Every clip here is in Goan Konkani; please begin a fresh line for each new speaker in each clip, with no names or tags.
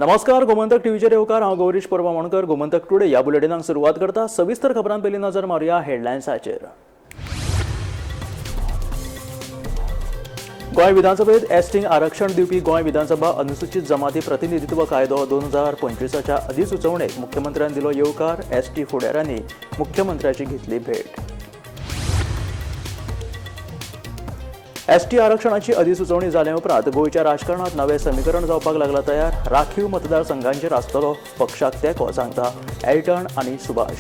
नमस्कार, गोमंतक टीव्हीचेर येवकार. हांव गौरीश परबा माणकर. गोमंतक टुडे ह्या बुलेटिनाक सुरवात करता. सविस्तर खबरां पयलीं नजर मारुया हेडलायन्साचेर. गोंय विधानसभेत एसटींक आरक्षण दिवपी गोंय विधानसभा अनुसूचित जमाती प्रतिनिधित्व कायदो 2025च्या अधिसुचोवणेक मुख्यमंत्र्यान दिलो येवकार. एसटी फुडाऱ्यांनी मुख्यमंत्र्याची घेतली भेट. एसटी आरक्षणाची अधिसुचोवणी जाले उपरांत गोंयच्या राजकारणात नवें समीकरण जावपाक लागला तयार. राखीव मतदारसंघांचेर आसतलो पक्षाक तेंको, सांगता एल्टन आनी सुभाष.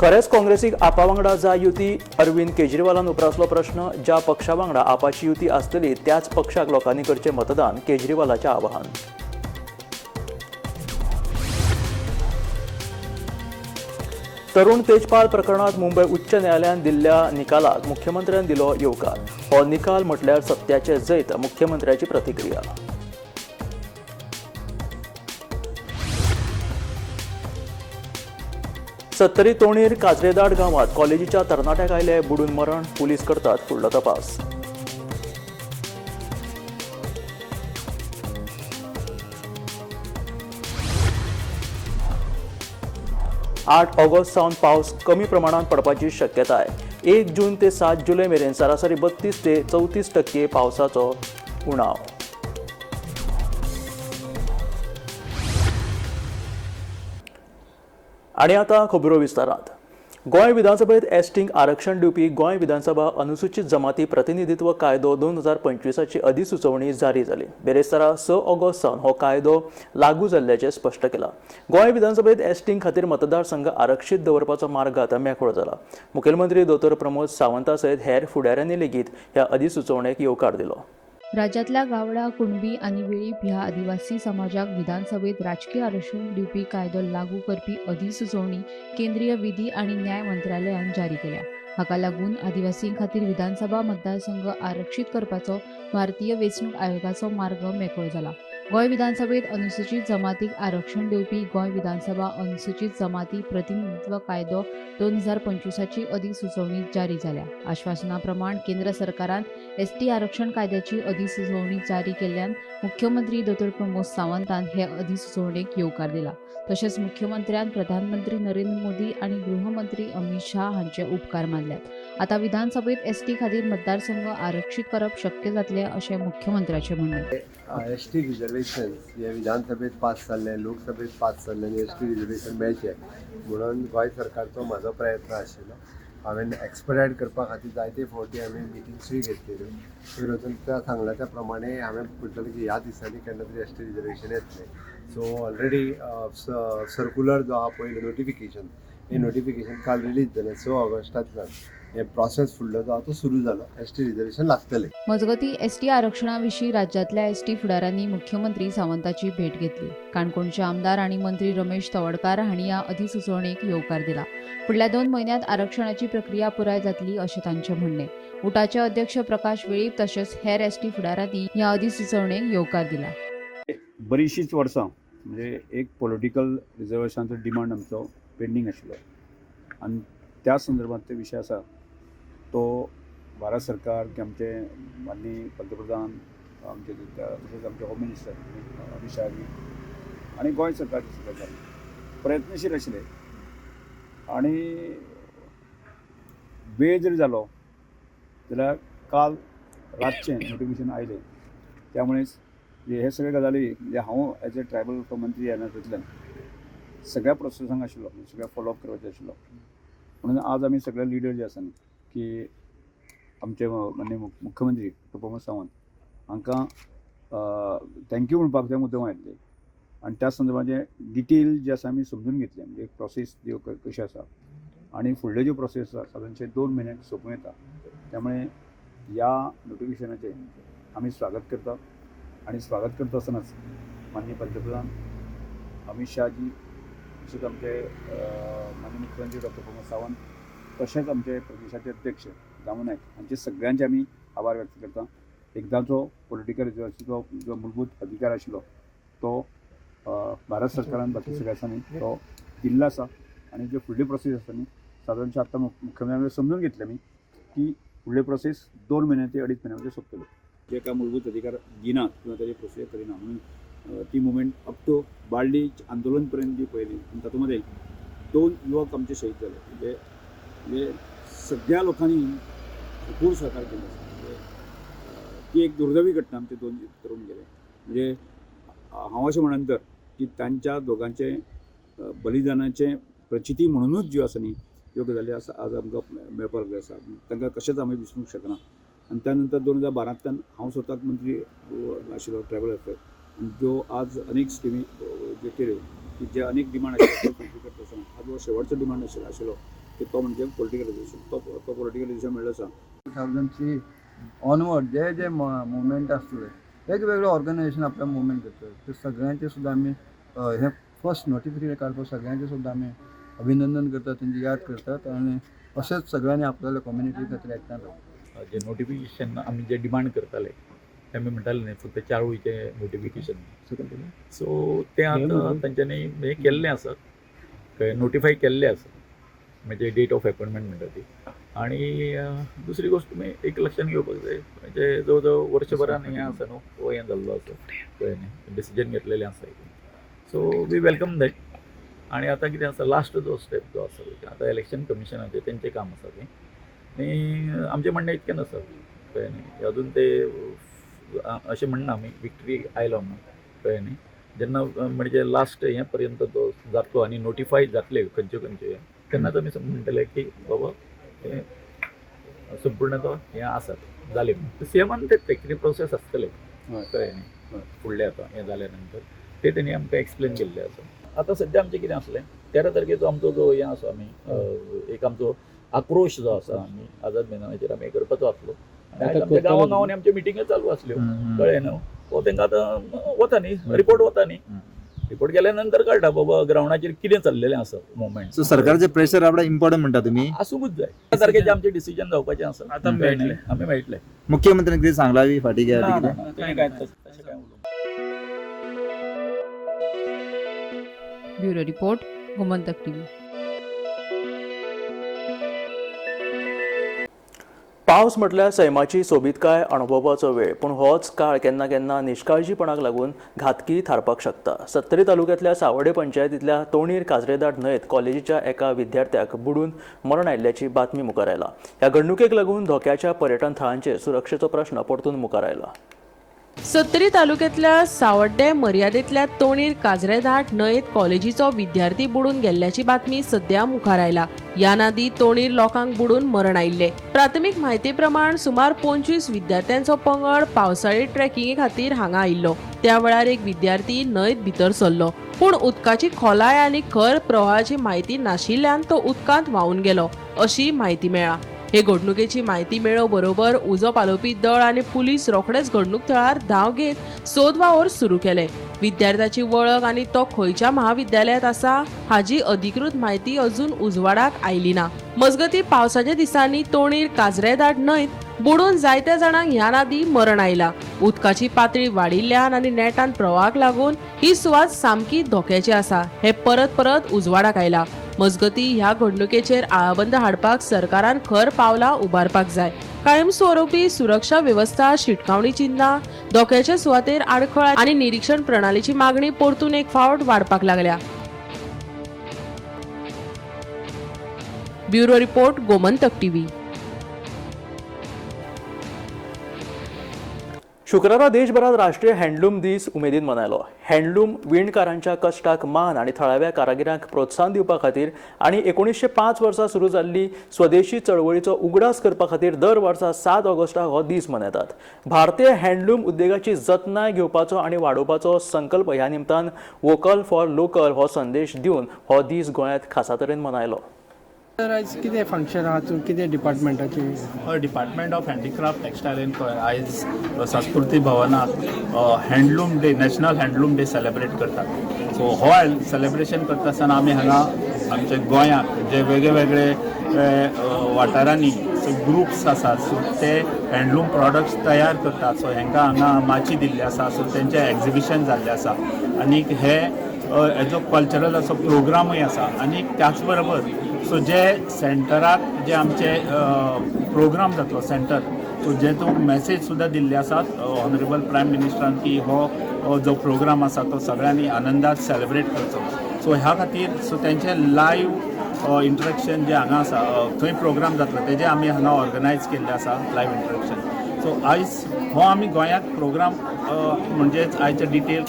खरेंच काँग्रेसीक आपा वांगडा जाय युती? अरविंद केजरीवालान उप्रासलो प्रश्न. ज्या पक्षा वांगडा आपाची युती आसतली त्याच पक्षाक लोकांनी करचें मतदान, केजरीवालाचें आवाहन. तरुण तेजपाल प्रकरणात मुंबय उच्च न्यायालयान दिल्ल्या निकालाक मुख्यमंत्र्यान दिलो येवकार. हो निकाल म्हटल्यार सत्याचे जैत, मुख्यमंत्र्याची प्रतिक्रिया. सत्तरी तोणीर काजरेदाड गांवात कॉलेजीच्या तरणाट्याक आयले बुडून मरण. पुलीस करतात फुडलो तपास. आठ ऑगस्ट सावन पावस कमी प्रमाणात पडपाची शक्यताय. 1 जून ते 7 जुलय मेरेन सरासरी 32 ते 34% पावसाचो उणाव. आनी आतां खबरो विस्तारात. गोंय विधानसभेत एसटींक आरक्षण दिवपी गोंय विधानसभा अनुसूचित जमाती प्रतिनिधित्व कायदो 2025ची अधिसुचोवणी जारी जाली. बेरेस्तारा 6 ऑगस्ट सावन हो कायदो लागू जाल्ल्याचें स्पश्ट केलां. गोंय विधानसभेत एसटीं खातीर मतदारसंघ आरक्षीत दवरपाचो मार्ग आतां मेकळो जाला. मुखेलमंत्री दोतोर प्रमोद सावंता सयत हेर फुडाऱ्यांनी लेगीत ह्या अधिसुचोवणेक येवकार दिलो.
राज्यांतल्या गावडा, कुणबी आनी वेळीप ह्या आदिवासी समाजाक विधानसभेत राजकीय आरक्षण दिवपी कायदो लागू करपी अधिसुचोवणी केंद्रीय विधी आनी न्याय मंत्रालयान जारी केल्या. हाका लागून आदिवासीं खातीर विधानसभा मतदारसंघ आरक्षीत करपाचो भारतीय वेंचणूक आयोगाचो मार्ग मेकळो जाला. गोंय विधानसभेत अनुसूचित जमातीक आरक्षण दिवपी गोंय विधानसभा अनुसूचित जमाती प्रतिनिधित्व कायदो 2025ची अधिसुचोवणी जारी जाल्या. आश्वासना प्रमाण केंद्र सरकारान एसटी आरक्षण कायद्याची अधिसुचोवणी जारी केल्ल्यान मुख्यमंत्री दोतोर प्रमोद सावंतान हे अधिसुचोवणेक येवकार दिला. तशेंच मुख्यमंत्र्यान प्रधानमंत्री नरेंद्र मोदी आनी गृहमंत्री अमित शाह हांचे उपकार मानल्यात. आतां विधानसभेत एसटी खातीर मतदारसंघ आरक्षीत करप शक्य जातलें अशें मुख्यमंत्र्याचें म्हणणें.
एस टी रिजर्वेशन हे विधानसभेत पास जाल्लें, लोकसभेत पास जाल्लें आनी एस टी रिजर्वेशन मेळचें म्हणून गोंय सरकारचो म्हाजो प्रयत्न आशिल्लो. हांवें एक्सपिडायट करपा खातीर जायते फावटी हांवें मिटिंग्सूय घेतलेल्यो. वयर वचून त्या सांगला त्या प्रमाणे हांवें म्हटलेलें की ह्या दिसांनी केन्ना तरी एस टी रिजर्वेशन येतलें. सो ऑलरेडी सर्कुलर जो आहा पयलें नोटिफिकेशन, हें नोटिफिकेशन काल रिलीज जालें. 6 ऑगस्टांतल्यान हें प्रोसेस फुडलो जो आहा तो सुरू जालो. एस टी रिजर्वेशन लागतलें.
मजगतीं, एसटी आरक्षणा विशीं राज्यांतल्या एसटी फुडाऱ्यांनी मुख्यमंत्री सावंताची भेट घेतली. काणकोणचे आमदार आनी मंत्री रमेश तवडकार हांणी ह्या अधिसुचोवणेक येवकार दिला. फुडल्या 2 म्हयन्यांत आरक्षणाची प्रक्रिया पुराय जातली अशें तांचें म्हणणें. उटाचे अध्यक्ष प्रकाश वेळीप तशेंच हेर एसटी फुडाऱ्यांनी ह्या अधिसुचोवणेक येवकार दिला.
बरीचशींच वर्सां म्हणजे एक पॉलिटिकल रिजर्वेशनाचो डिमांड आमचो पेंडींग आशिल्लो आनी त्या संदर्भात ते विशय आसा तो भारत सरकार की आमचे माननीय पंतप्रधान आमचे तशेंच आमचे होम मिनिस्टर अमित शाह जी आनी गोंय सरकारचे सरकार प्रयत्नशील आशिल्ले आनी वेळ जरी जालो जाल्यार काल रातचें नोटिफिकेशन आयलें. त्यामुळेच हे सगळे गजाली म्हणजे हांव एज अ ट्रायबल मंत्री ह्या नात्यांतल्यान सगळ्या प्रोसेसांक आशिल्लो, सगळ्या फॉलोअप करपाचें आशिल्लो. म्हणून आज आमी सगळे लिडर जे आसा न्ही की आमचे माननीय मुख्यमंत्री डॉ प्रमोद सावंत हांकां thank you म्हणपाक ते मुद्दम आयिल्ले आनी त्या संदर्भात डिटेल जे आसा आमी समजून घेतले, म्हणजे प्रोसेस ज्यो कशी आसा आनी फुडल्यो ज्यो प्रोसेस आसा सादारणशे 2 म्हयन्याक सोंपूं येता. त्यामुळे ह्या नोटिफिकेशनाचें आमी स्वागत करता आनी स्वागत करता आसतनाच माननीय पंतप्रधान अमित शाहजी तशेंच आमचे माननीय मुख्यमंत्री डॉक्टर प्रमोद सावंत तशेंच आमचे प्रदेशाचे अध्यक्ष दामू नायक हांचे सगळ्यांचे आमी आभार व्यक्त करता. एकदांचो पॉलिटिकल रिजर्वेशनाचो जो मूलभूत अधिकार आशिल्लो तो भारत सरकारान बाकी सगळ्या आसा न्ही तो दिल्लो आसा आनी ज्यो फुडली प्रोसेस आसा न्ही सादारणशें आतां मुख्यमंत्र्यान समजून घेतलें आमी की फुडले प्रोसेस 2 म्हयने ते 2.5 म्हयन्या भितर सोंपतले. जे काय मूलभूत अधिकार दिनात किंवा ताजी प्रोसिजर करिना म्हणून ती मुवमेंट अप टू बाळ्ळी आंदोलन पर्यंत ती पळयली आनी तातूंत 2 युवक आमचे शहीद जाले. म्हणजे म्हणजे सगळ्या लोकांनी भरपूर सहकार्य केलें आसा. म्हणजे ती एक दुर्दैवी घटना, आमचे 2 तरुण गेले. म्हणजे हांव अशें म्हणन तर की तांच्या दोगांचे बलिदानाचें प्रचिती म्हणुनूच ज्यो आसा न्ही ह्यो गजाली आसा आज आमकां मेळपाक लागल्यो आसा. तांकां कशेंच आमी विसरूंक शकना. आनी त्या नंतर 2012तल्यान हांव स्वताक मंत्री आशिल्लो ट्रायबल वेलफेअर, आनी ज्यो आज अनेक स्किमी ज्यो केल्यो की जे अनेक डिमांड आशिल्ले ते फुलफील करता आसतना आज हो शेवटचो डिमांड आशिल्लो की तो म्हणजे पॉलिटिकल रिजर्वेशन, तो पॉलिटिकल रिजर्वेशन मेळ्ळो आसा.
2003 ऑनवर्ड जे जे मुवमेंट आसले वेगवेगळे ऑर्गनायझेशन आपल्या मुवमेंट करतात ते सगळ्यांचे सुद्दां आमी हे फर्स्ट नोटिफिकेशन काडपाक सगळ्यांचे सुद्दां आमी अभिनंदन करतात, तेंची याद करतात आनी अशेंच सगळ्यांनी आपल्याला कम्युनिटी खातीर एकठांय रावप.
जे नोटिफिकेशन आमी जे डिमांड करताले ते आमी म्हणटाले न्ही फक्त 4 वळीचें नोटिफिकेशन, सो तें आतां तांच्यांनी हें केल्लें आसा, कळ्ळें, नोटिफाय केल्लें आसा, म्हणजे डेट ऑफ अपॉयंटमेंट म्हणटा ती. आनी दुसरी गोश्ट तुमी एक लक्षान घेवपाक जाय, म्हणजे जवळ जवळ वर्सभरान हें आसा न्हू, हो हें जाल्लो आसा, कळ्ळें न्ही, डिसिजन घेतलेलें आसा, सो we welcome that. आनी आतां कितें आसा, लास्ट जो स्टेप जो आसा आतां इलेक्शन कमिशनाचें तेंचें काम आसा तें. आनी आमचें म्हणणें इतकेंच आसा, कळ्ळें न्ही, अजून ते अशें म्हणना आमी विक्ट्री आयलो म्हणून, कळ्ळें न्ही. जेन्ना म्हणजे लास्ट हें पर्यंत तो जातलो आनी नोटिफाय जातले खंयचे खंयचे, तेन्नाच आमी म्हणटले की बाबा हें संपूर्ण तो हें आसा जालें म्हणून. सीएमान ते कितें प्रोसेस आसतले, कळ्ळें न्ही, फुडलें आतां हें जाल्या नंतर ते तेणी आमकां एक्सप्लेन केल्लें आसा. आतां सद्या आमचें कितें आसलें 13 तारखेचो आमचो जो हें आसा, आमी एक आमचो आक्रोश जो आसा आमी आझाद मैदानाचेर आमी करपाचो आसलो. आनी आयज आमच्या गांवां गांवांनी आमच्यो मिटिंग्यो चालू आसल्यो, कळ्ळें न्हू. हो तांकां आतां वता न्ही रिपोर्ट, वता न्ही रिपोर्ट गेल्या नंतर कळटा बाबा ग्रावंडाचेर कितें चल्लेलें आसा मुवमेंट.
सो सरकारचे प्रेशर आपल्याक इम्पॉर्टंट म्हणटा तुमी,
आसूंकूच जाय. 13 तारखेचें आमचें डिसिजन जावपाचें आसा, आतां मेळटलें, आमी मेळटले.
मुख्यमंत्र्यांनी कितें सांगला बी फाटीं घेया बी कितें?
तेणी काय तशें काय उलोवंक.
Bureau report, Gomantak TV.
पावस म्हटल्यार सैमाची सोबीतकाय अणभवपाचो वेळ, पूण होच काळ केन्ना केन्ना निश्काळजीपणाक लागून घातकी थारपाक शकता. सत्तरी तालुक्यांतल्या सावर्डे पंचायतींतल्या तोणीर काजरेदाट न्हंयेत कॉलेजीच्या एका विद्यार्थ्याक बुडून मरण आयिल्ल्याची बातमी मुखार आयला. ह्या घडणुकेक लागून धोक्याच्या पर्यटन थळांचेर सुरक्षेचो प्रश्न परतून मुखार आयला.
सत्तरी तालुक्यांतल्या सावड्डे मर्यादेंतल्या तोणीर काजरेघाट न्हंयेत कॉलेजीचो विद्यार्थी बुडून गेल्ल्याची बातमी सध्या मुखार आयला. ह्या नादी तोणीर लोकांक बुडून मरण आयिल्ले. प्राथमीक म्हायती प्रमाण सुमार 25 विद्यार्थ्यांचो पंगड पावसाळी ट्रेकिंगे खातीर हांगा आयिल्लो. त्या वेळार एक विद्यार्थी न्हंयेत भितर सरलो, पूण उदकाची खोलाय आनी खर प्रवाहाची म्हायती नाशिल्ल्यान तो उदकांत व्हांवून गेलो अशी म्हायती मेळ्ळा. हे घडणुकेची म्हायती मेळो बरोबर उजो पालोवपी दळ आनी पुलीस रोखडेच घडणूक थळार धांव घेत सोद वावर सुरू केले. विद्यार्थ्याची वळख आनी तो खंयच्या महाविद्यालयात आसा हाजी अधिकृत म्हायती अजून उजवाडाक आयली ना. मजगती पावसाच्या दिसांनी तोणीर काजरेदाट न्हंयत बुडून जायत्या जाणांक ह्या नादी मरण आयला. उदकाची पातळी वाडिल्ल्यान आनी नेटान प्रवाहाक लागून ही सुवात सामकी धोक्याची आसा हे परत परत उजवाडाक आयला. मजगती ह्या घडणुकेचेर आळाबंद हाडपाक सरकारान खर पावलां उबारपाक जाय. कायमस्वरूपी सुरक्षा वेवस्था, शिटकावणी चिन्हां, धोक्याच्या सुवातेर आडखळ आनी निरीक्षण प्रणालीची मागणी परतून एक फावट वाडपाक लागल्या. Bureau report, Gomantak TV.
शुक्रारा देशभरात राष्ट्रीय हँडलूम दीस उमेदीन मनयलो. हँडलूम विणकारांच्या कश्टाक मान आनी थळाव्या कारागिरांक प्रोत्साहन दिवपा खातीर आनी 1905 वर्सा सुरू जाल्ली स्वदेशी चळवळीचो उगडास करपा खातीर दर वर्सा 7 ऑगस्टाक हो दीस मनयतात. भारतीय हँडलूम उद्देगाची जतनाय घेवपाचो आनी वाडोवपाचो संकल्प ह्या निमतान वोकल फॉर लोकल हो संदेश दिवन हो दीस गोंयांत खासा तरेन मनयलो.
सर, आयज कितें फंक्शन आहा, कितें डिपार्टमेंटाचे?
Department of handicraft textile and coir आयज संस्कृती भवनात handloom day, national handloom day celebrate करतात. सो हो सेलिब्रेशन करता आसतना आमी हांगा आमच्या गोंयांत जे वेगळे वेगळे वाठारांनी ग्रुप्स आसात, सो ते हँडलूम प्रोडक्ट्स तयार करतात. सो हांकां हांगा माची दिल्ली आसा, सो तेंचें एक्जिबिशन जाल्लें आसा. आनी हे हेजो कल्चरल असो प्रोग्रामूय आसा. आनी त्याच बरोबर सो जे सेंटराक जे आमचे प्रोग्राम जातलो सेंटर, सो जे तो मॅसेज सुद्दां दिल्ले आसात ऑनरेबल प्रायम मिनिस्टरान की हो जो प्रोग्राम आसा तो सगळ्यांनी आनंदात सेलिब्रेट करचो. सो ह्या खातीर सो तेंचे लायव्ह इंटरेक्शन जे हांगा आसा, थंय प्रोग्राम जातलो तेजे आमी हांगा ऑर्गनायज केल्ले आसा लायव्ह इंटरेक्शन. सो आयज हो आमी गोंयांत प्रोग्राम म्हणजेच आयचे डिटेल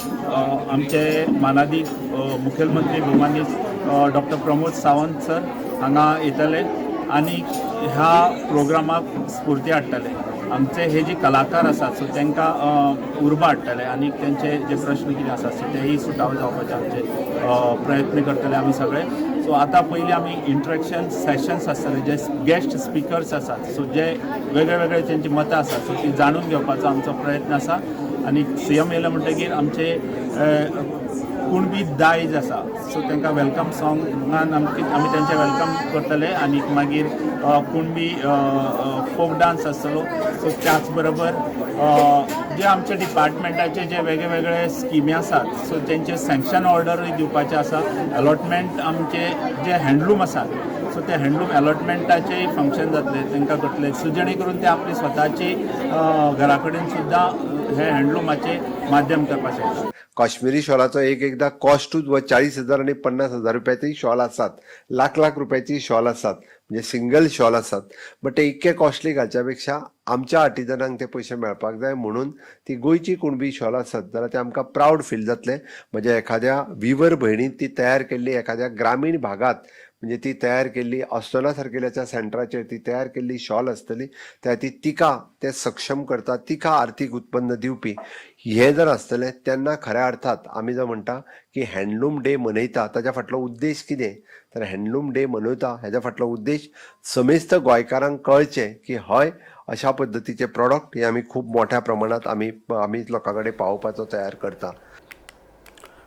आमचे मानादीक मुखेलमंत्री भोवमानीत डॉक्टर प्रमोद सावंत सर हांगा येतले आनी ह्या प्रोग्रामाक स्फूर्ती हाडटले. आमचे हे जे कलाकार आसात सो तांकां उर्बा हाडटले आनी तेंचे जे प्रश्न कितें आसात सो तेय सुटावे जावपाचे आमचे प्रयत्न करतले आमी सगळे. सो आतां पयलीं आमी इंटरेक्शन सेशन्स आसतले, जे गेस्ट स्पिकर्स आसात सो जे वेगळे वेगळे तेंची मतां आसात सो ती जाणून घेवपाचो आमचो प्रयत्न आसा. आनी सीएम येयले म्हणटगीर आमचे कुणबी दायज आसा सो तांकां welcome सोंगान आमी तेंचें welcome करतले आनी मागीर कुणबी फोक डांस आसतलो. सो त्याच बरोबर जे आमच्या डिपार्टमेंटाचे जे वेगळे वेगळे स्किमी आसात सो तेंचे सँक्शन ऑर्डरूय दिवपाचे आसा. अलॉटमेंट आमचे जे हँडलूम आसात सो ते हँडलूम अलॉटमेंटाचेय फंक्शन जातले तांकां करतले, सो जेणे करून ते आपली स्वताची घरा कडेन सुद्दां हे हँडलुमाचे माध्यम करपाक शकता.
काश्मिरी शॉलाचो एक एकदा कॉस्टूच व 40,000 आनी 50,000 रुपयाची शॉल आसात, लाख लाख रुपयाची शॉल आसात, म्हणजे सिंगल शॉल आसात. बट ते इतके कॉस्टली घालच्या पेक्षा आमच्या आर्टिजनांक ते पयशे मेळपाक जाय म्हणून ती गोंयची कुणबी शॉल आसत जाल्यार ते आमकां प्रावड फील जातलें. म्हणजे एखाद्या विवर भयणीन ती तयार केल्ली, एखाद्या ग्रामीण भागात म्हणजे ती तयार केल्ली अस्नोडा सारकेल्याच्या सेंटराचेर ती तयार केल्ली शॉल आसतली, त्या ती तिका ते सक्षम करता, तिका आर्थीक उत्पन्न दिवपी हे जर आसतलें तेन्ना खऱ्या अर्थात आमी जो म्हणटा की हँडलूम डे मनयता ताच्या फाटलो उद्देश कितें, तर हँडलूम डे मनयता हेज्या फाटलो उद्देश समेस्त गोंयकारांक कळचें की हय अशा पद्दतीचे प्रॉडक्ट हे आमी खूब मोठ्या प्रमाणात आमी आमी लोकां कडेन पावोवपाचो तयार करता.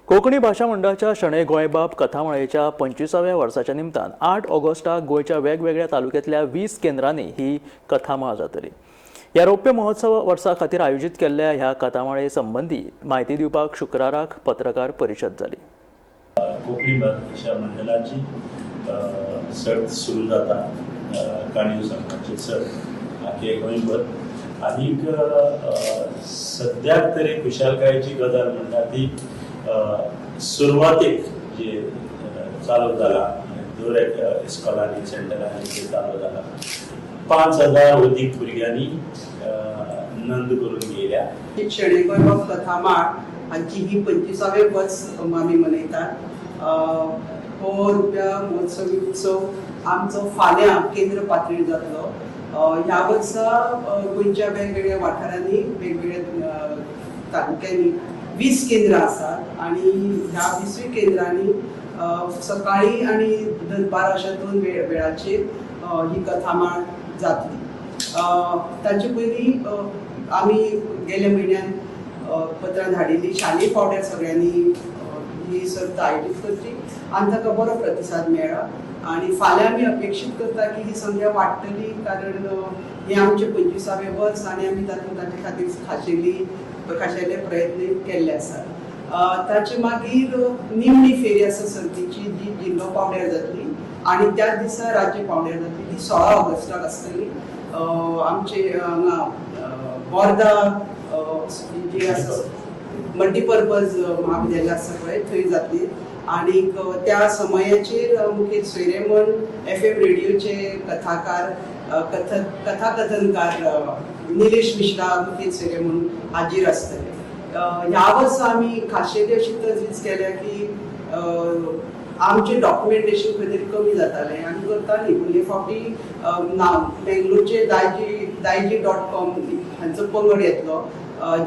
कोंकणी भाशा मंडळाच्या शणै गोंयबाब कथामाळेच्या 25व्या वर्साच्या निमतान 8 ऑगस्टाक गोंयच्या वेगवेगळ्या तालुक्यांतल्या 20 केंद्रांनी ही कथामाळ जातली. ह्या रौप्य महोत्सव वर्सा खातीर आयोजीत केल्ल्या ह्या कथामाळे संबंदी म्हायती दिवपाक शुक्राराक पत्रकार परिशद जाली.
कोंकणी भाशा मंडळाची सर्त सुरू जाता, काणयो सांगपाची सर्त आख्खे गोंयभर. आनीक सद्याक तरी खुशालकायेची गजाल म्हणटा ती सुरवातेक जे चालू जाला दर एका इस्कॉलांनी सेंटरांनी जे चालू जाला 5,000 अदीक भुरग्यांनी नोंद करून घेयल्या.
शणै गोंयबाब कथामाळ हांची ही 25वें वर्स आमी मनयतात. हो रुप्या महोत्सवी उत्सव आमचो फाल्यां केंद्र पातळीर जातलो. ह्या वर्सा गोंयच्या वेगवेगळ्या वाठारांनी वेगवेगळ्या तालुक्यांनी 20 केंद्रां आसात आनी ह्या 20 केंद्रांनी सकाळी आनी दनपार अशा 2 वेळाचेर ही कथामाळ जातली. ताचे पयलीं आमी गेल्या म्हयन्यान पत्रां धाडिल्ली शालेय पावंड्यार सगळ्यांनी ही सर्त आयोजीत करची आनी ताका बरो प्रतिसाद मेळ्ळा आनी फाल्यां आमी अपेक्षीत करता की ही संख्या वाडटली, कारण हें आमचें 25वें वर्स आनी आमी तातूंत ताचे खातीर खाशेले प्रयत्न केल्ले आसात. ताचे मागीर निमणी फेरी आसा सर्तीची जी जिल्लो पावंड्यार जातली आनी त्याच दिसा राज्य पावंड्यार जातली, ती 16 ऑगस्टाक आसतली. आमचे हांगा बोर्दा जी आसा मल्टीपर्पज म्हाविद्यालय आसा पळय थंय जातली आनीक त्या समयाचेर मुखेल सोयरे म्हण FM रेडियोचे कथाकार कथाकथनकार निलेश मिश्रा मुखेल सोयरे म्हणून हाजीर आसतले. ह्या वर्सा आमी खाशेली अशी तजवीज केल्या की आमचें डॉक्युमेंटेशन खंय तरी कमी जातालें आमी करतालीं, पूण हे फावटी ना बेंगलोरचे दायजी.com हांचो पंगड येतलो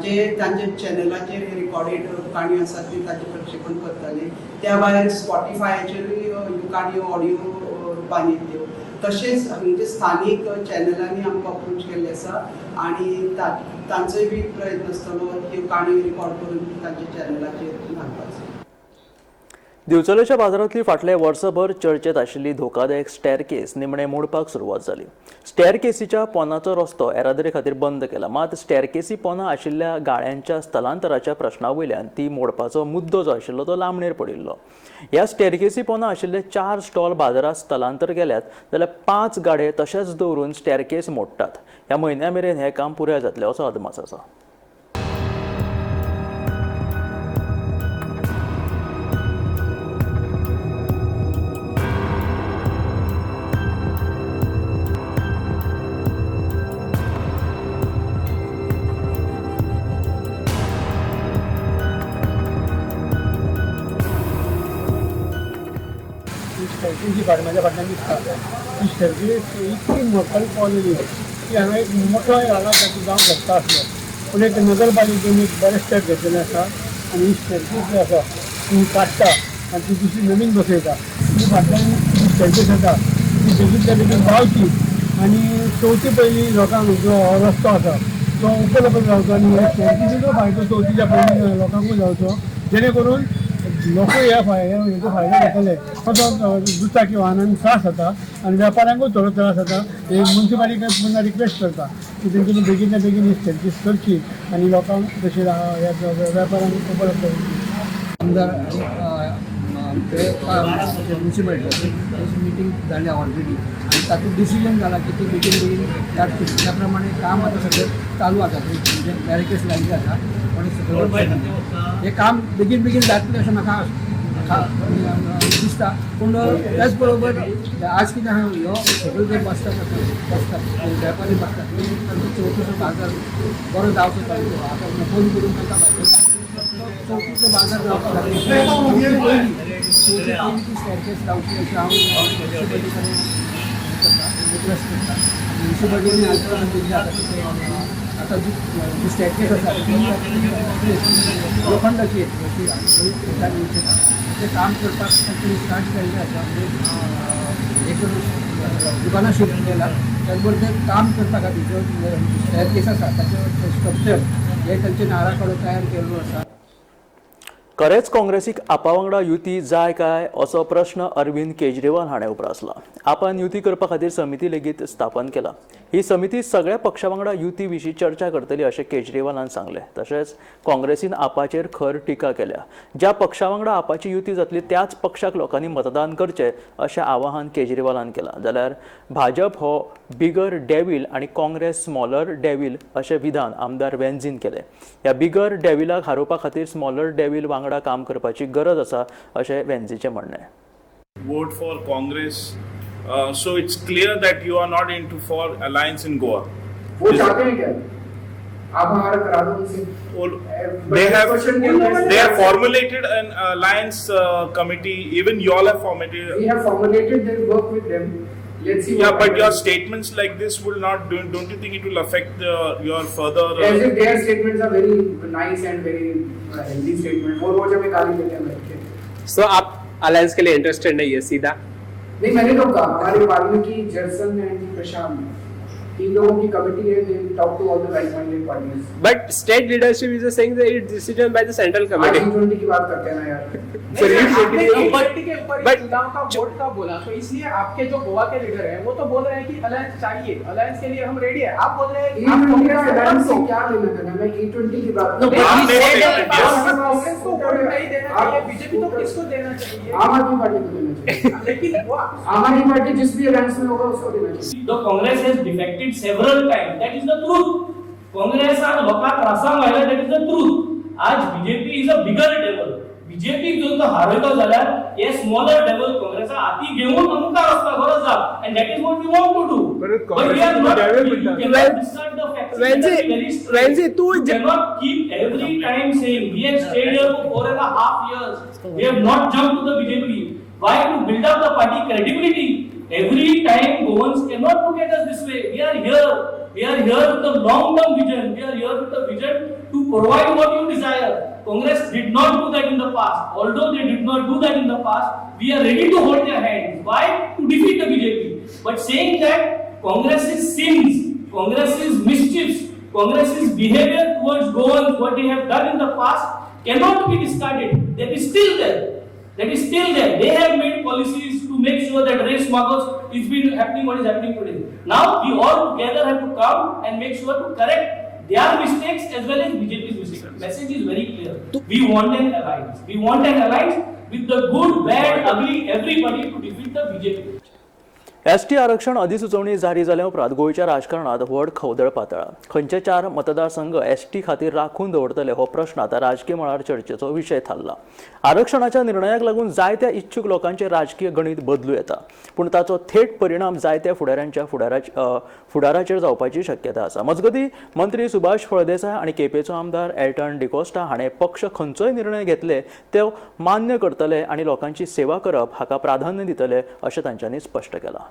जे तांच्या चॅनलाचेर रिकॉर्डेड काणयो आसात ती ताचें प्रक्षेपण करताले. त्या भायर स्पॉटिफायाचेरूय ह्यो काणयो ऑडियो रुपान येतल्यो. तशेंच हांगचे स्थानीक चॅनलांनी आमकां अप्रोच केल्ले आसा आनी तांचोय बी प्रयत्न आसतलो ह्यो काणयो रिकॉर्ड करून तांच्या चॅनलाचेर घालपाचो.
दिवचलेच्या बाजारांतली फाटले वर्सभर चर्चेत आशिल्ली धोकादायक स्टॅरकेस निमणे मोडपाक सुरवात जाली. स्टॅरकेसीच्या पोनाचो रस्तो येरादारी खातीर बंद केला. मात स्टॅरकेसी पोना आशिल्ल्या गाळ्यांच्या स्थलांतराच्या प्रश्ना वयल्यान ती मोडपाचो मुद्दो जो आशिल्लो तो लांबणेर पडिल्लो. ह्या स्टॅरकेसी पोना आशिल्ले 4 स्टॉल बाजारांत स्थलांतर केल्यात जाल्यार 5 गाडे तशेंच दवरून स्टॅरकेस मोडटात. ह्या म्हयन्या मेरेन हें काम पुराय जातलें असो अदमास आसा.
स्टॅरकेसी फाटल्यान म्हाज्या फाटल्यान दिसता ती स्टॅरकेस इतकी मोडपाक पावलेली की हांगा एक मोठो हांगा जावंक शकता आसलो, पूण एक नगरपालिकेन एक बरें स्टेप घेतलेलें आसा आनी ही स्टॅरकेस जी आसा ती काडटा आनी ती दुसरी नवीन बसयता. ती फाटल्यान स्टॅरकेस आसा ती बेगीनच्या बेगीन पावची आनी चवथी पयलीं लोकांक जो रस्तो आसा तो उपलब्ध जावचो आनी ह्या स्टॅरकेसीचो फायदो चवथीच्या पयलीं लोकांकूय जावचो, जेणे करून लोक ह्या हेचो फायदो घेतले. तो दुचाकी वाहनांक त्रास जाता आनी वेपाऱ्यांकूय थोडो त्रास जाता. हे मुन्सिपालिटी पुन्हा रिक्वेस्ट करता की तेंच्यांनी बेगीनच्या बेगीन ही स्टॅरकेस करची आनी लोकांक तशें ह्या वेपाऱ्यांक उपलब्ध जावची.
आमदार आनी म्युनिसिपालिटी मिटींग जाली ऑलरेडी आनी तातूंत डिसिजन जाला की ती बेगीन बेगीन त्या प्रमाणे काम आतां सगळें चालू आसा. म्हणजे बॅरिकेड्स लायिल्ले आसा पण सगळें हें काम बेगीन बेगीन जातलें अशें म्हाका दिसता. पूण त्याच बरोबर आज कितें आहा, ह्यो सगळ्यो जे बसतात बसतात वेपारी बसतात ते चवथीचो बाजार बरो जावचो तांचो. आतां फोन करून तांकां चवथीचो बाजार जावपा खातीर चवथी पयलीं ती स्टॅरकेस लावची अशें हांव म्युनिसिपालिटी कडेन करता, रिक्वेस्ट करता. म्युनिसिपालिटीन आश्वासन दिल्लें आसा की आतां जी जी स्टॅरकेस आसा ती लोखंडाची येतली अशी तें काम करपाक तांणी स्टार्ट केल्लें आसा. म्हणजे एक दुकानां शिफ्ट केलां त्याच बरोबर तें काम करपा खातीर ज्यो स्टॅरकेस आसा ताचें स्ट्रक्चर हें तांचे नारा तयार केल्लो आसा.
खरेंच काँग्रेसीक आपा वांगडा युती जाय काय असो प्रश्न अरविंद केजरीवाल हाणें उप्रासला. आपान युती करपा खातीर समिती लेगीत स्थापन केला. ही समिती सगळ्या पक्षा वांगडा युती विशीं चर्चा करतली अशें केजरीवालान सांगलें. तशेंच काँग्रेसीन आपाचेर खर टिका केल्या. ज्या पक्षा वांगडा आपाची युती जातली त्याच पक्षाक लोकांनी मतदान करचें अशें आवाहन केजरीवालान केलां. जाल्यार भाजप हो बिगर डेव्हील आनी काँग्रेस स्मॉलर डेव्हील अशें विधान आमदार वेन्झीन केलें. ह्या बिगर डेव्हिलाक हारोवपा खातीर स्मॉलर डेव्हील वांगडा काम करपाची गरज आसा अशें वेन्झीचें म्हणणें.
Vote for Congress. So it's clear that you are not into for alliance in Goa.
वो चाहते हैं क्या? आप हमारा करा दो उनसे.
They have formulated an alliance committee. Even you all have formulated.
We have formulated. Then work with them. Let's see.
Yeah, but your statements like this will not. Don't you think it will affect your further?
As if their statements are very nice and very healthy statement. वो रोज हमें गाली देते हैं बैठ के.
So आप अलायंस के लिए इंटरेस्टेड नहीं है सीधा?
नहीं, मैंने तो कहा हमारे वाल्मीकि, जर्सन एंड प्रशांत 3 लोगों की कमेटी है. They talk to all the like minded parties.
But state leadership is saying that it decision by the central committee.
G20 की बात करते हैं ना यार.
सर,
के ऊपर चुनाव का वोट का बोला तो इसलिए आपके जो गोवा के लीडर हैं वो तो बोल रहे हैं कि अलायंस चाहिए, अलायंस के लिए हम रेडी है. आप बोल रहे हैं
अलायंस से क्या लेना देना? मैं E20 की बात
कांग्रेस को वोट नहीं देना चाहिए, बीजेपी तो किसको देना चाहिए?
आम आदमी पार्टी को देना चाहिए.
लेकिन वो
आम आदमी पार्टी जिस भी अलायंस में होगा उसको देना चाहिए.
The Congress has defected several times. That is the truth. काँग्रेसान लोकांक त्रासांक घायला. That is the truth. आज BJP is a bigger devil. BJP जर तो हारयलो जाल्यार हे स्मॉलर डेवल काँग्रेसा हाती घेवन मुखार वचपाक गरज आसा. And that is what we want to do. But we are not, you cannot discard the facts.
Venzy, तू
You cannot keep every time saying we have stayed here for 4.5 years. We have not jumped to the BJP. Why? To build up the party credibility. Every time Goans cannot look at us this way. We are here. We are here with a long-term vision. We are here with a vision to provide what you desire. Congress did not do that in the past. Although they did not do that in the past, we are ready to hold their hands. Why? To defeat the BJP. But saying that Congress's sins, Congress's mischiefs, Congress's behavior towards Goans, what they have done in the past, cannot be discarded. That is still there. That is still there. They have made policies to make sure that race magos is been happening what is happening today. Now we all together have to come and make sure to correct their mistakes as well as BJP's mistakes. Message is very clear. We want an alliance. We want an alliance with the good, bad, ugly, everybody to defeat the BJP.
ST आरक्षण अधिसुचोवणी जारी जाल्या उपरांत गोंयच्या राजकारणात व्हड खवदळ पातळा. खंयचे चार मतदारसंघ एसटी खातीर राखून दवरतले हो प्रश्न आतां राजकीय मळार चर्चेचो विशय थारला. आरक्षणाच्या निर्णयाक लागून जायत्या इच्छूक लोकांचे राजकीय गणित बदलू येता, पूण ताचो थेट परिणाम जायत्या फुडाऱ्यांच्या फुडाराचेर जावपाची शक्यता आसा. मजगतीं मंत्री सुभाष फळदेसाय आनी केपेंचो आमदार एल्टन डिकोस्टा हाणें पक्ष खंयचोय निर्णय घेतले ते मान्य करतले आनी लोकांची सेवा करप हाका प्राधान्य दितले अशें तांच्यांनी स्पश्ट केलां.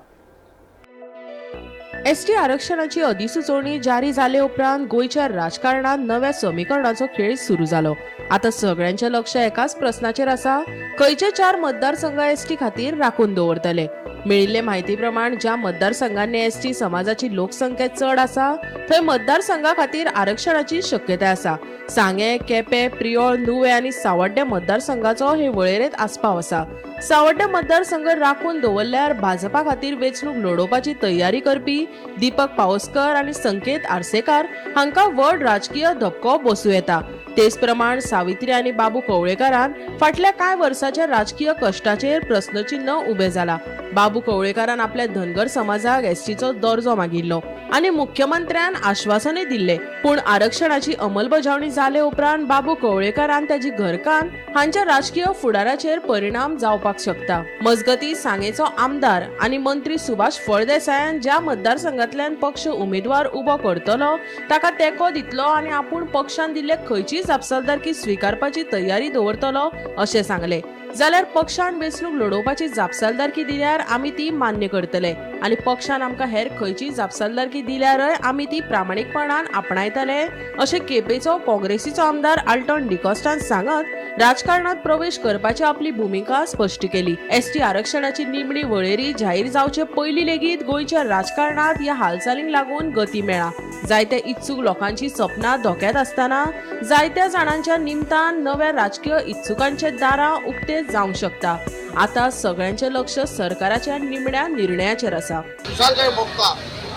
एसटी आरक्षणाची अधिसुचोवणी जारी जाले उपरांत गोंयच्या राजकारणात नव्या समीकरणाचो खेळ सुरू जालो. आता सगळ्यांचे लक्ष एकाच प्रस्नाचेर आसा, खंयचे चार मतदारसंघ एसटी खातीर राखून दवरतले. मेळिल्ले म्हायती प्रमाण ज्या मतदारसंघांनी एसटी समाजाची लोकसंख्या चड आसा थंय मतदारसंघा खातीर आरक्षणाची शक्यताय आसा. सांगें, केपें, प्रियोळ, नुवें आनी सावड्डें मतदारसंघाचो हे वळेरेंत आस्पाव आसा. सावड्डें मतदारसंघ राखून दवरल्यार भाजपा खातीर वेंचणूक लढोवपाची तयारी करपी दीपक पावसकर आनी संकेत आर्सेकार हांकां व्हड राजकीय धपको बसूं येता. तेच प्रमाण सावित्री आनी बाबू कवळेकारान फाटल्या कांय वर्साच्या राजकीय कश्टाचेर प्रस्नचिन्ह उबें जाला. बाबू कवळेकारान आपल्या धनगर समाजाक एसटीचो दर्जो मागिल्लो आनी मुख्यमंत्र्यान आश्वासनय दिल्ले, पूण आरक्षणाची अंमलबजावणी जाले उपरांत बाबू कवळेकारान ताजी घरकान्न हांच्या राजकीय फुडाराचेर परिणाम जावपाक शकता. मजगतीं सांगेचो आमदार आनी मंत्री सुभाष फळदेसायान ज्या मतदारसंघांतल्यान पक्ष उमेदवार उबो करतलो ताका तेंको दितलो आनी आपूण पक्षान दिल्ले खंयचीय जापसालदारकी स्विकारपाची तयारी दवरतलो अशें सांगलें. जाल्यार पक्षान वेंचणूक लढोवपाची जापसालदारकी दिल्यार आमी ती मान्य करतले आनी पक्षान आमकां हेर खंयची जापसालदारकी दिल्यारय आमी ती प्रामाणीकपणान आपणायतले अशें केपेंचो काँग्रेसीचो आमदार आल्टन डिकॉस्टान सांगत राजकारणात प्रवेश करपाची आपली भुमिका स्पश्ट केली. एसटी आरक्षणाची निमणी वळेरी जाहीर जावचे पयलीं लेगीत गोंयच्या राजकारणात ह्या हालचालींक लागून गती मेळ्ळा. जायत्या इत्सूक लोकांची सपनां धोक्यात आसतना जायत्या जाणांच्या निमतान नव्या राजकीय इत्सुकांचे दारां उक्ते जावंक शकता. आता सगळ्यांचे लक्ष सरकाराच्या निमण्या निर्णयाचेर आसा.
खुशालकाय भोगता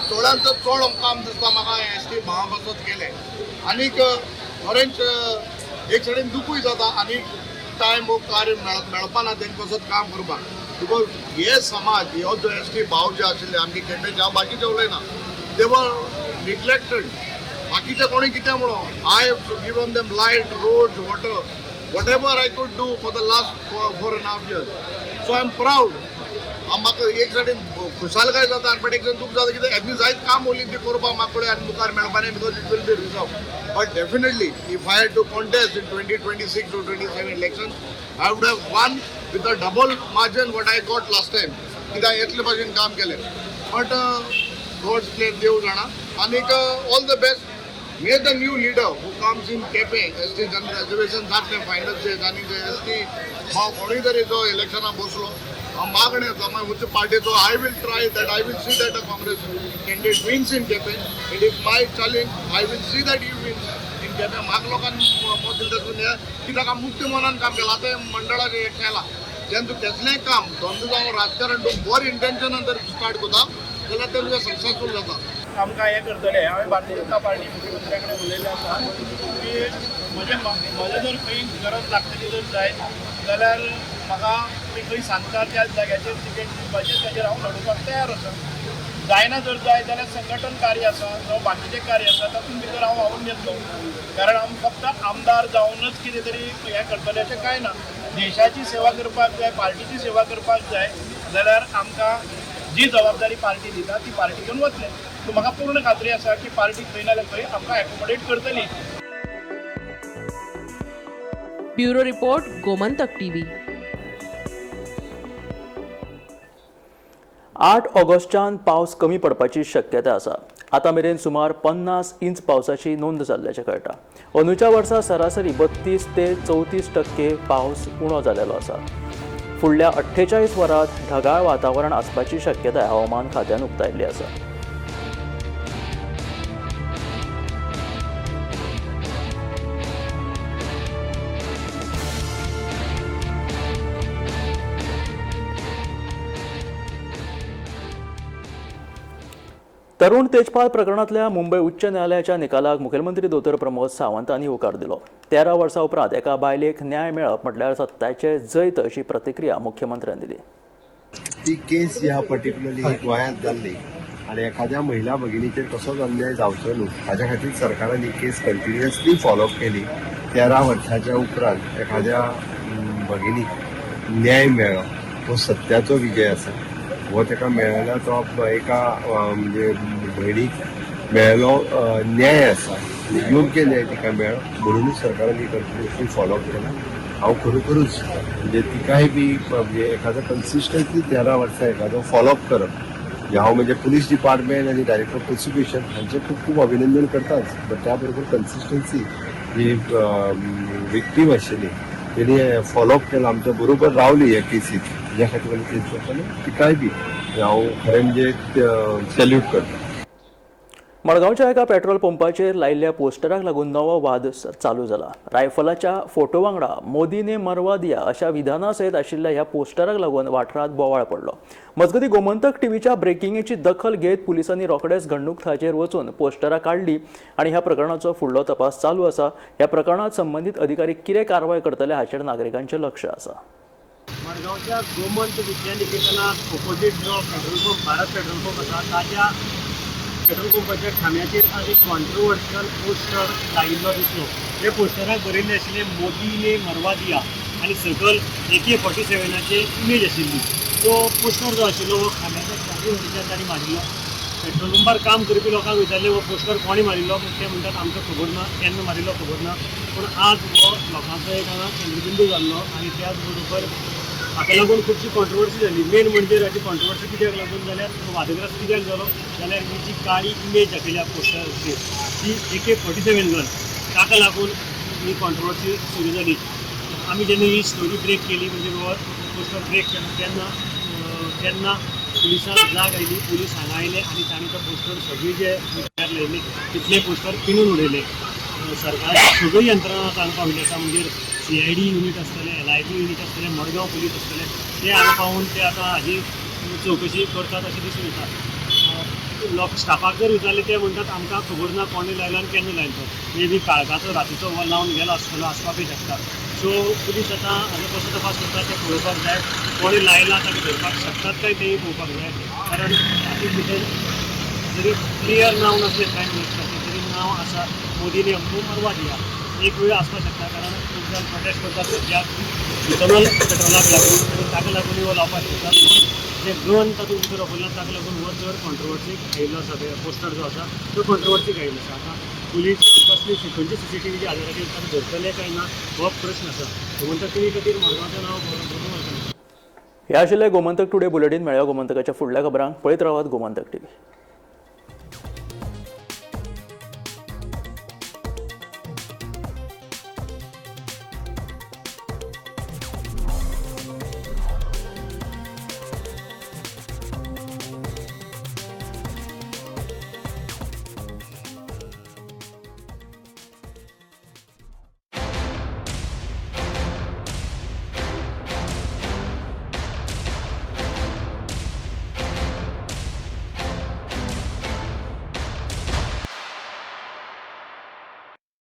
चडांत चड काम दिसता म्हाका एस टी भावा पासत केलें आनीक खरेंच एक सायडीन दुखूय जाता आनी टायम वो कार्य मेळपाना तेंकां पासत काम करपाक, because हे समाज हो जो एस टी भाव जे आशिल्ले आमगे केपेंचे, हांव बाकीचे उलयना, दे वर निग्लेक्टेड. बाकीचे कोणी कितें म्हणून I have given them light, roads, water, whatever I could do for the last 4.5 years. So I am proud. म्हाका एक सायडीन खुशालकाय जाता बट एक सायडीन दूख जाता कित्याक हेमी जायत काम उरली ती करपाक म्हाका कडेन आनी मुखार मेळपा न्ही, because it will be reserve. But definitely if I had to contest in 2026 or 27 election, I would have won with a double margin what I got last time, कित्याक इतले भाशेन काम केलें. बट गॉड्स प्लेन, देव जाणा. आनीक all the best. May the new leader who comes in Quepem, ST general reservation जातलें फायनल स्टेज आनी जे एस टी भाव कोणूय तरी जो इलेक्शनाक बसलो, हांव मागणें आसा मागीर उच्च पार्टीचो, I will try that, I will see that a Congress candidate wins in Quepem. It is my challenge, I will see that he wins in Quepem. म्हाका लोकांनी मत दिलें तशें कित्याक हांव मुक्त मनान काम केलां. आतां मंडळाचें एक केलां, जेन्ना तूं कसलेंय काम धंदो जावं राजकारण तूं बरें इंटेन्शनान जर स्टार्ट करता जाल्यार तें तुजें सक्सेसफूल जाता.
आमकां हें करतलें. हांवें भारतीय जनता पार्टी मुख्यमंत्र्या कडेन उलयल्लें आसा की म्हजें जर खंय गरज लागतली जर जायत जाल्यार म्हाका तुमी खंय सांगता त्या जाग्याचेर तिकेट दिवपाचें, ताजेर हांव लडोवपाक तयार आसा. जायना जर जायत जाल्यार संघटन कार्य आसा जावं बाकीचें कार्य आसा तातूंत भितर हांव वावरून घेतलो, कारण हांव फक्त आमदार जावनच कितें तरी हें करतलें अशें कांय ना. देशाची सेवा करपाक जाय, पार्टीची सेवा करपाक जाय जाल्यार आमकां जी जबाबदारी पार्टी दिता ती पार्टी घेवन वतले. सो म्हाका पूर्ण खात्री आसा की पार्टी खंय ना जाल्यार खंय आमकां एकोमोडेट करतली.
Bureau report, Gomantak TV.
8 Augustan पावस कमी पडपाची शक्यता आसा. आतां मेरेन सुमार 50 इंच पावसाची नोंद जाल्ल्याचें कळटा. अंदूच्या वर्सा सरासरी 32 ते 34% पावस उणो जाल्लो आसा. फुडल्या 48 वरांत ढगाळ वातावरण आसपाची शक्यताय हवामान खात्यान उक्तायल्ली आसा. तरुण तेजपाल प्रकरणांतल्या मुंबय उच्च न्यायालयाच्या निकालाक मुखेलमंत्री दोतोर प्रमोद सावंत हांणी होकार दिलो. 13 वर्सां उपरांत एका बायलेक न्याय मेळप म्हटल्यार सत्याचे जैत अशी प्रतिक्रिया मुख्यमंत्र्यान दिली.
ती केस ह्या पर्टिक्युलरली गोंयांत जाल्ली आनी एखाद्या महिला भगिनीचेर कसोच अन्याय जावचो न्हू हाज्या खातीर सरकारान ही केस कंटिन्युअसली फॉलोअप केली. 13 वर्साच्या उपरांत एखाद्या भगिनीक न्याय मेळ्ळो हो सत्याचो विजय आसा. हो ताका मेळ्ळा तो एका म्हणजे भयणीक मेळ्ळो न्याय आसा, योग्य न्याय तिका मेळ्ळो म्हणूनच सरकारान ही कंटिन्युअसली फॉलोअप केला. हांव खरोखरूच म्हणजे तिकाय बी म्हणजे एखादो कन्सिस्टंटली 13 वर्सां एखादो फॉलोअप करप म्हणजे हांव म्हणजे पुलीस डिपार्टमेंट आनी डायरेक्टर ऑफ प्रोसिक्युशन हांचें खूब खूब अभिनंदन करताच, बट त्या बरोबर कन्सिस्टन्सी जी विक्टीम आशिल्ली तेणी फॉलोअप केला, आमच्या बरोबर रावली ह्या केसीत, ह्या खातीर आमी केस जाताले तिकाय बी हांव खरें म्हणजे सॅल्यूट करता.
मडगांवच्या एका पेट्रोल पंपाचेर लायिल्ल्या पोस्टराक लागून नवो वाद चालू जाला. रायफलाच्या फोटो वांगडा मोदीने मरवा दिया अशा विधाना सयत आशिल्ल्या ह्या पोस्टराक लागून वाठारांत बोवाळ पडलो. मजगतीं गोमंतक टीव्हीच्या ब्रेकिंगेची दखल घेत पुलिसांनी रोखडेच घडणूक थळाचेर वचून पोस्टरां काडली आनी ह्या प्रकरणाचो फुडलो तपास चालू आसा. ह्या प्रकरणांत संबंदीत अधिकारी कितें कारवाय करतले हाचेर नागरिकांचें लक्ष आसा.
मडगांवच्या गोमंत विद्या निकेतनाक ओपोजीट जो petrol pump Bharat petrol pump आसा ताच्या पेट्रोल पंपाच्या खांब्याचेर आज एक कॉन्ट्रोवर्शियल पोस्टर लायिल्लो दिसलो. हे पोस्टराक बरयल्लें आशिल्लें मोदीने मरवा दिया आनी सकयल AK-47 image आशिल्ली. तो पोस्टर जो आशिल्लो हो खांब्याच्या चारी वटेच्यान तांणी मारिल्लो. पेट्रोल पंपार काम करपी लोकांक विचारलें हो पोस्टर कोणी मारिल्लो, ते म्हणटात आमकां खबर ना, केन्ना मारिल्लो खबर ना. पूण आज हो लोकांचो एक हांगा केंद्रबिंदू जाल्लो आनी त्याच बरोबर हाका लागून खुबशी कॉन्ट्रोवर्सी जाली. मेन म्हणजे हाची कॉन्ट्रोवर्सी कित्याक लागून जाल्यार वादग्रस्त कित्याक जालो जाल्यार ही जी काळी इमेज दाखयल्या पोस्टराचेर ती AK-47 गन, ताका लागून ही कॉन्ट्रोवर्सी सुरू जाली. आमी जेन्ना ही स्टोरी ब्रेक केली म्हणजे पोस्टर ब्रेक केलो तेन्ना तेन्ना पुलिसांक जाग आयली. पुलीस हांगा आयले आनी तांणी तो पोस्टर सगळी जे लायले तितले पोस्टर पिनून उडयले. सरकाराची सगळी यंत्रणा तांकां पाविल्ली आसा, म्हणजे CID unit आसतलें, LIB unit आसतलें, मडगांव पुलीस आसतले, ते हांगा पावून ते आतां हाजी चवकशी करतात अशें दिसून येता. लोक स्टाफाक जर विचारलें ते म्हणटात आमकां खबर ना कोणें लायलो आनी केन्ना लायलो तो, मे बी काळखाचो रातीचो हो लावन गेलो आसतलो, आसपाकूय शकता. सो पुलीस आतां हाजो कसो तपास करतात ते पळोवपाक जाय. कोणें लायला ताका धरपाक शकतात काय तेंय पळोवपाक जाय, कारण हातूंत भितर जरी क्लियर नांव नासलें प्रायम मिनिस्टराचें तरी नांव आसा मोदीने हमको मरवा दिया, एक वेळ आसपाक शकता, कारण खूब जाण प्रोटेस्ट करतात सद्या इथेनॉल पेट्रोलाक लागून आनी ताका लागून हो लावपाक शकता. पूण जे गन तातूंत भितर वापरला ताका लागून हो चड कॉन्ट्रोवर्सीक आयिल्लो आसा, पोस्टर जो आसा तो कॉन्ट्रोवर्सीक आयिल्लो आसा. आतां पुलीस कसली खंयच्या CCTVच्या आदाराचेर ताका धरतले काय ना हो प्रश्न आसा. गोमंतक टीव्ही खातीर मडगांवचें नांव गौरव.
हे आशिल्लें गोमंतक टुडे बुलेटीन. मेळ्या गोमंतकाच्या फुडल्या खबरांक पळयत रावात गोमंतक टीव्ही.